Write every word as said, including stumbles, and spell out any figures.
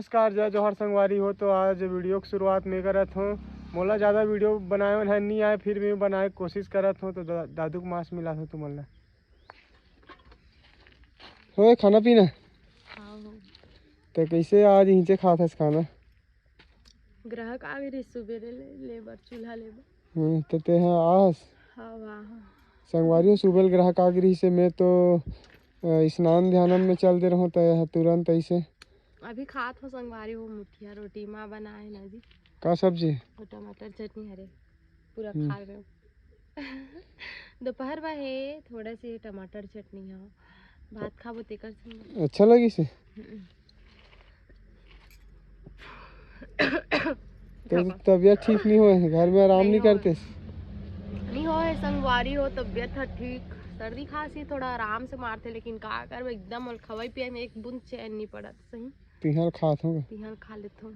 नमस्कार, जय जोहार संगवारी हो। तो आज वीडियो के शुरुआत मैं करत हूँ। मोला ज़्यादा वीडियो बनाए बर नहीं आए, फिर भी बनाए के कोशिश करत हूँ। तो दा-, दादू के मास मिला हूँ तुमन ला। होए, खाना पीना? हाँ हो। तो कैसे आज हिंचे खात हस खाना? ग्राहक आ गए रहिस सुबेरे ले, ले बर, चूल्हा ले बर। हम्म, तो ते हा आहस? हाँ, वाह। संगवारी हो, सुबह ले ग्राहक आ गए रहिस हे, मैं तो, अ, स्नान ध्यानम में चल दे रहूँ, तो यह तुरंत ऐसे। अभी खात हो संगवारी हो, मुठिया रोटी माँ बनाए ना जी। का सब्जी? और टमाटर चटनी हरे, पूरा हम्म। खा रहे हो। दोपहर बा हे, थोड़ा सी टमाटर चटनी है, भात खाबो तेकर संग। अच्छा लगिस हे? हम्म। तो तबियत ठीक नहीं होए, घर में आराम नहीं नहीं होए। करते? नहीं होए संगवारी हो, तबियत ह ठीक, सर्दी खांसी थोड़ा आराम से मारथे, लेकिन का करबे, एकदम मोला खवाई पियाई में एक बूंद चैन नहीं पड़त। सही। तिहार खात होगा। तिहार खा लेथो।